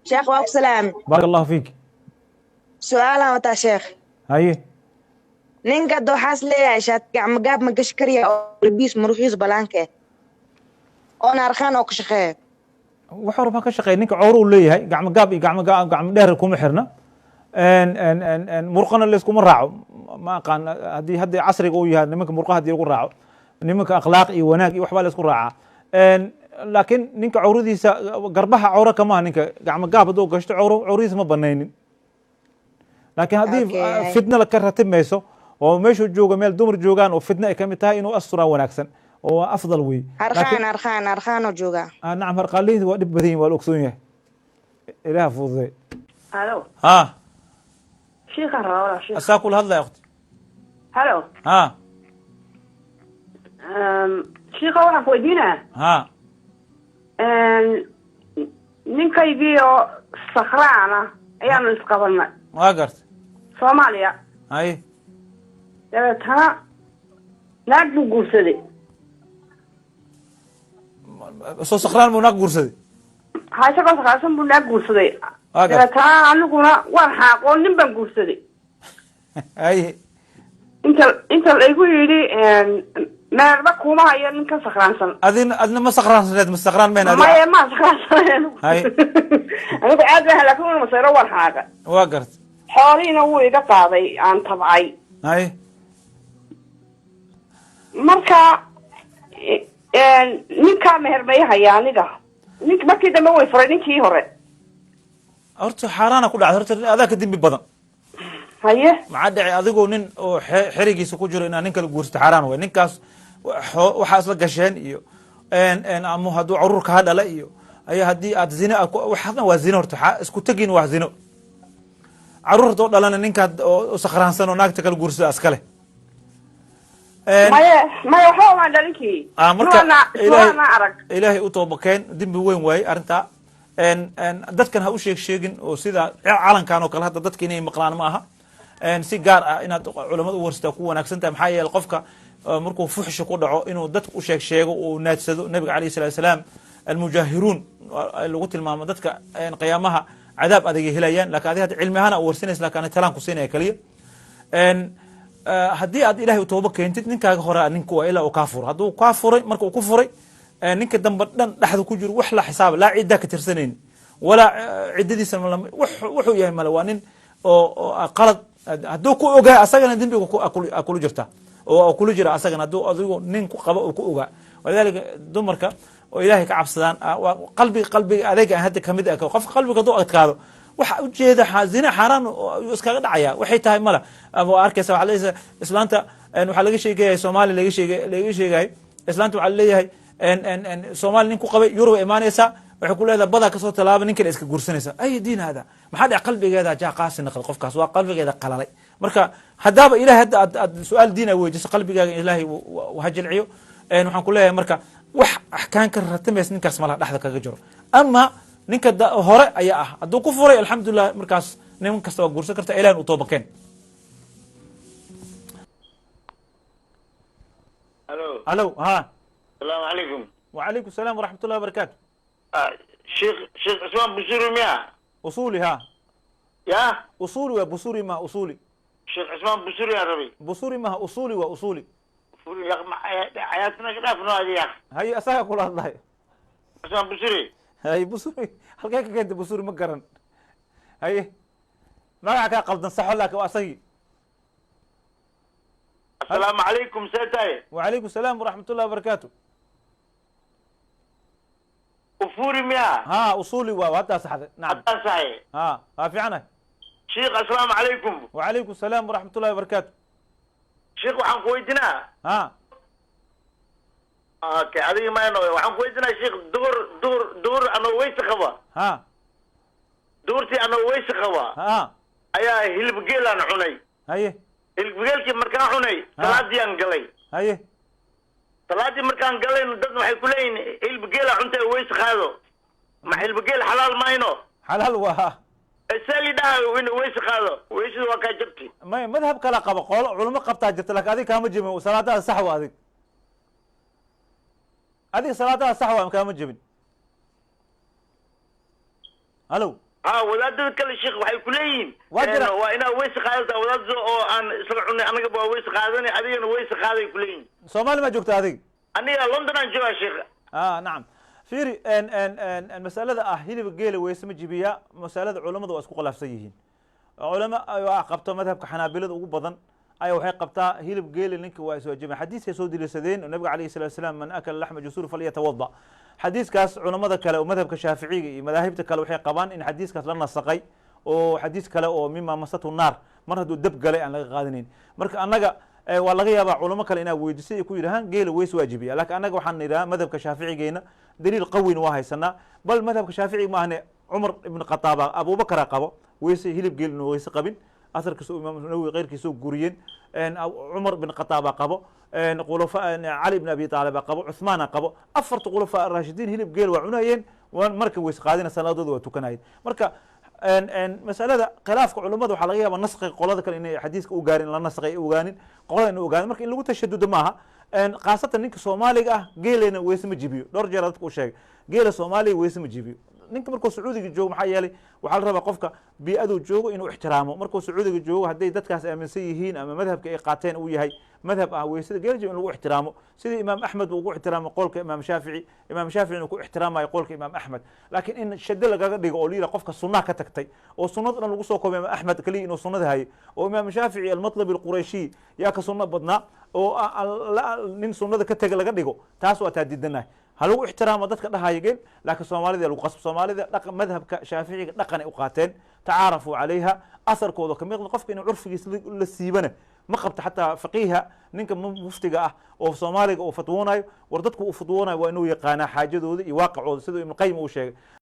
Sheekh, waa ku salaam. Baaraka Allahu fiik. Su-aalaan wataa, sheekh. Haye. Ninka dooxaas leeyahay shaati gacmo gaab ma gashi karya oo labiis muruxiis balaanka eh oona arkaan oo ka shaqeeya? Wax horba ka shaqeeya. Ninka cowro uu leeyahay, gacmo gaab iyo gacmo gaab, gacmo dheer kuma xirna, murqana layskuma raaco. Ma aqaan haddii haddii casriga uu yahay nimanka murqaha haddii lagu raaco, nimanka akhlaaq iyo wanaag iyo waxbaa laysku raacaa. Laakiin ninka cawradiisa garbaha cawro kamaha. Ninka gacmo gaab hadduu gashto, cawro cawradiisa ma banaynin, laakiin haddii fitna ka ratib mayso oo meeshuu joogo meel dumar joogaan oo fitna ay kamid tahay, inuu asturaa wanaagsan oo waa afdal wey. Harqaan, harqaan, harqaanoo joogaa. Nacam, harqaanleyda waa dhib badan yihin, waa la ogsoon yahay. Ilaha fududay. Halo. Ha. Shiikaan rabaa, walaal, shiikh. Asaa kula hadlaya, ukhti. Halo. Ha. Shiika, waxaan ku weydiinaa Ha. ninkaygii oo sakraana ayaanu isqabanay. Waa garta. Soomaaliya. Haye. Dabeetana naag buu guursaday. Soo sakraan buu naag guursaday? Ha, isagoo sakraansan buu naag guursaday. Waa garta. Dabeetana aniguna waan xaaqoo nin baan guursaday. Haye. Inta laygu yidhi meerba kuma hayo ninkan sakraansan. Adina adna ma sakraansaneed? Ma sakraan meen adi? Maya, ma sakraansan. Haye. Anigu aad baan, laakin una masayro, waan xaaqa. Waa garta. Xoolihiina wuu iga qaaday aan tabcay. Haye. Marka ninkaa meher may haya aniga? Nink markii dambe way furay ninkii hore. Horta xaaraana ku dhacday. Horta adaa ka dembi badan. Haye. Maxaa dhacay? Adigoo nin oo xerigiisa ku jiro inaad nin kala guursato xaaraan way. Ninkaas waxaa isla gasheen iyo ama hadduu caruur kaa dhala iyo ayaa haddii aad zina waxaasna waa zino. Horta isku tegin waa zino. Caruur haddoo dhalana, ninkaad oo sakhraansan oo naagta kala guursada iskale. Maye, maya, waxba umaan dhalinkii. Marka Ilaahay arag. Ilaahay u toobakeen, dembi weyn waaye arrintaa. Dadkan ha u sheeg sheegin oo sida calankan oo kale hadda dadka inay maqlaan ma aha. Si gaar ah inaad culamada u warsataa ku wanaagsan tahay. Maxaa yeele, qofka markuu fuxsha ku dhaco, inuu dadka u sheeg sheego uu naadsado, Nabiga alayhi salatu salaam almujaahiruun lagu tilmaamo, dadka qiyaamaha cadaab adagay helayaan. Lakin adi hadda cilmi ahaan a warsanaysa, lakin ani talaan ku siinaya kaliya. Haddii aad Ilahay tooba keentid, ninkaaga hore ninku waa ilaa uu kaa furo. Hadduu kaa furay, marka uu ku furay, ninka dambe dhan dhexda ku jiro, wax la xisaaba laa ciddaa ka tirsanayni walaa ciddadiisa wuxuu yahay male. Waa nin oo qalad hadduu ku ogaa, asagana dembiga kula jirta oo kula jira asagana, hadduu adigu nin ku qaba oo ku ogaa. Walidalika dumarka oo Ilaahay ka cabsadaan, qalbiga adeega aan hadda kamid ah, qofka qalbiga hadduu adkaado, waxa ujeeda zina xaaraan ayuu iskaga dhacaya. Waxay tahay male. Waa arkaysa, waxaa leeyahay islaanta, waxaa laga sheegaya Soomaaliya, laga sheegay islaanta, waxaa leeyahay Soomaali nin ku qabay, Yurub imaanaysaa, waxay ku leedahay badaa kasoo tallaaba, nin kale iska guursanaysa. Ay diin hada? Maxaa dhec? Qalbigeeda jaa qaasi naqal, qofkaas waa qalbigeeda qalalay. Marka haddaaba Ilahay hadda aad su-aal diin a weydiiso, qalbigaaga Ilaahay ha jilciyo. Waxaan ku leeyahay marka wax axkaan ka ratimaysa ninkaas malaha, dhexda kaga jiro. Ama ninka hore ayaa ah, hadduu ku furay, alxamdulilah, markaas nin kasta waa guursan karta. Ilahin u toobakeen. Alo. Alo, ha. Asalaamu calaykum. Wacalaykum salaam waraxmat ullahi wabarakaatu. Sheekh Cusmaan Busuri miya? Usuli, ha. Ya. Usuli waa, busuri maha, usuli. Sheekh Cusmaan Busuri aan rabay. Busuri maha, usuli waa usuli. Xayaatuna ka dhaafno adi ya. Haye, asaga kula hadlay. Cusmaan Busuri. Haye, busuri halkee ka keenta? Busuri ma garan. Haye, magaca kaa qaldan, saxo, laakin waa asagii. Asalaamu calaykum, see tahay? Wacalaykum salaam waraxmat ullahi wabarakaatu. Ufuri miya? Ha, usuli waa, haddaa saxday, nacam. Haddaan saxay. Ha, waa fiicanahay. Sheekh, asalaamu calaykum. Wacalaykum salaam waraxmat ullahi wabarakaatu. Sheekh, waxaan ku weydiinaa. Ha. Okay, adiga mayno, waxaan ku weydiinaa sheekh, duhur anoo weyse qaba, duhurtii anoo weyse qaba ayaa hilib geelaan cunay. Haye. Hilib geelkii markaan cunay, salaadii aan galay. Haye. Salaadii markaan galayno, dad waxay ku leeyihin hilib geela cuntay, weyse qaado. Ma hilib geel xalaal mayno? Xalaal waa. Sali dhaha in weyse qaado, weysada waa kaa jabti. May, madhab kala qaba, qolo culimo qabtaa jirta, lakin adiga kaama jebin. Salaadaada sax waa. Adiga salaadaada sax waa, kaama jebin. Halo. Ha, wadaadada kale, sheekh, waxay ku leeyihiin Waa jira. Waa inaad weyse qaadataa. Wadaadada oo aan isla cunay annaga waa weyse qaadanay, adigana weyse qaaday ku leeyihiin. Soomaali ma joogta adig? Aniga London aan joogaa, sheekh. Ah, nacam. Fiiri, en en en en masalada ah hilibka geela weyse ma jibiya, masalada culamadu waa isku khilaafsan yihiin. Culamo waa qabto madhabka Xanaabilada ugu badan ayaa waxay qabtaa hilib geela ninka waa iswaajibay. Xadiiskay soo deliishadeen oo nabiga calayhi salatu wasalaam, "Man akala laxma jusuur falyatawada." Xadiiskaas culamada kale oo madhabka Shaaficiga iyo madaahibta kale waxay qabaan in xadiiskaas la nasaqay oo xadiis kale oo "mima masatu naar", mar hadduu dab galay aan laga qaadanayn. Marka annaga waa laga yaabaa culamo kale inaa weydiisay ay ku yidhahaan geela weys waajibiya, laakiin annaga waxaan nidhaha madhabka Shaaficigeena daliil qawina waa haysanaa. Bal madhabka Shaaficiga maahne, Cumar ibn Khataaba, Abubakara qabo weyse hilib geel inuu weyse qabin, asarkiisa Imaam Nawowi keyrkiisa guriyeen. Cumar bin Khataaba qabo, khulafa Cali ibn Abi Taalib qabo, Cuthmaana qabo, afarta khulafa raashidiin hilib geel waa cunayeen, waan marka weyse qaadina, salaadooda waa tukanayeen. Marka masalada khilaafka culamada waxaa laga yaabaa naskiga qolada kale inay xadiiska u gaarin, la nasqay ay ogaanin, qolada inay ogaanin. Marka in lagu tashadudo maaha, khaasatan ninka Soomaaliga ah geelena weyse ma jibiyo. Dhowr jeer dadka u sheegay, geela Soomaaliga weyse ma jibiyo ninka markuu Sacuudiga joogo. Maxaa yeelay, waxaa la rabaa qofka bii'aduu joogo inuu ixtiraamo. Markuu Sacuudiga joogo, hadday dadkaas aaminsan yihiin ama madhabka ay qaateen uu yahay madhab ah weysada geela jibiyo, in lagu ixtiraamo sidii Imaam Axmed uu ugu ixtiraamo qolka Imaam Shaafici, Imaam Shaafici inuu ku ixtiraamayo qolka Imaam Axmed. Laakiin in shado lagaga dhigo oo la yidhaha qofka sunnaha ka tagtay oo sunnada dhan lagu soo koobay Imaam Axmed kaliya inuu sunnada hayay, oo Imaam Shaafici Almatlabi Alqurayshiy yaa ka sunno badnaa oo nin sunnada ka tega laga dhigo, taas waa taa diidanahay. Ha lagu ixtiraamo dadka dhahaya geel, laakiin Soomaalida lagu qasbo. Soomaalida dhaqa madhabka Shaaficiga dhaqanay u qaateen, tacaarafuu calayha, asarkooda kamid. Qofka inuu curfigiisa la siibana ma qabto. Xataa faqiiha, ninka muftiga ah oo Soomaaliga uu fatwoonayo, war dadku uu fatwoonayo waa inuu yaqaanaa xaajadooda iyo waaqicooda, siduu Ibn Qayim uu sheegay.